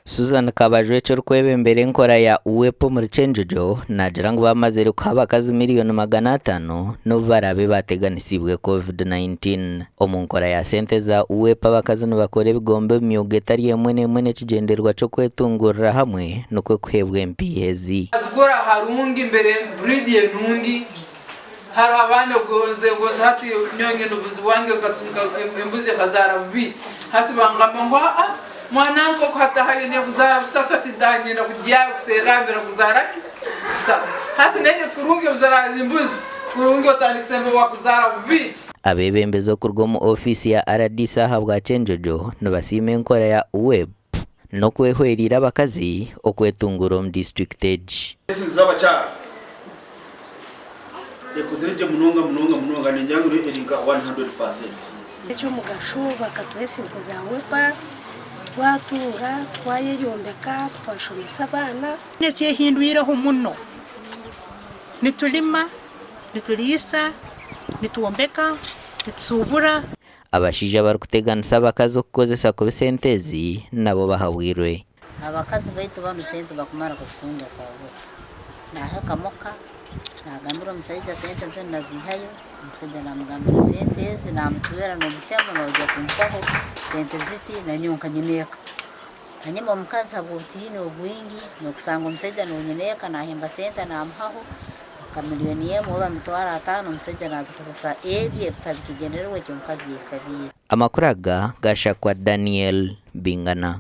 Susan Kabajwekye orikwebembera enkora ya UWEP omuri Kyenjojo naagira ngu bamazire kuha abakazi miriyoni 500 n'obu baraabe baateganisiibwe Covid-19. Omu nkora ya sente za UWEP abakazi nibakora ebigombe omu myooga etari emwe n'emwe n'ekigyendererwa ky'okwetungurira hamwe nikwo kuheebwa empiiha ezi. Azikora harungi mbere breed enungi hariho abandi ogonze ogonze hati nyowe ngenda obubuzi bwange nkatunga embuzi ekazaara bubiri hati bangamba ngu aa mwanangu oku hati ahayo nekuzara busatu hati ntaha nyenda kugyayo kuserra mbere kuzara ki busatu hati nenye kurungi obuzara embuzi kurungi otandikisa embe wakuzara bubiri. Abeebembezi okuruga omu ofiisi ya rdc ahabwa Kyenjojo nibasiima enkora ya UWEP n'okwehweriire abakazi okwetunguura omu disiturikiti egi. Esente z'abakyara ekozire gye munonga munonga munonga ningira ngu eri nka 100%. Eky'omugasho bakatuha esente za WEPA twatunga, twayeyombeka, twashomesa abaana. Ekyehindwireho muno nitulima, nituriisa, nitwombeka, nitusuubura. Abashaija abarikuteganisa abakazi okukozesa kubi sente ezi nabo bahabwirwe. Abakazi baitu banu sente bakumara kuzitunga za WEPA. Nahika muka nagambira omusaija sente zinu nazihayo, omusaija namugambira sente ezi namucwera nomutema noija kumpaho sente ziti nanyowe nka nyineeka. Hanyuma omukazi habw'obutiini obwingi nokusanga omusaija nuwe nyineeka nahemba sente namuhaho nka milioni emu oba mitwaro atano omusaija nazikozesa ebi ebitali kigendererwa eki omukazi yasabiire. Amakuru aga gashakwa Daniel Bingana.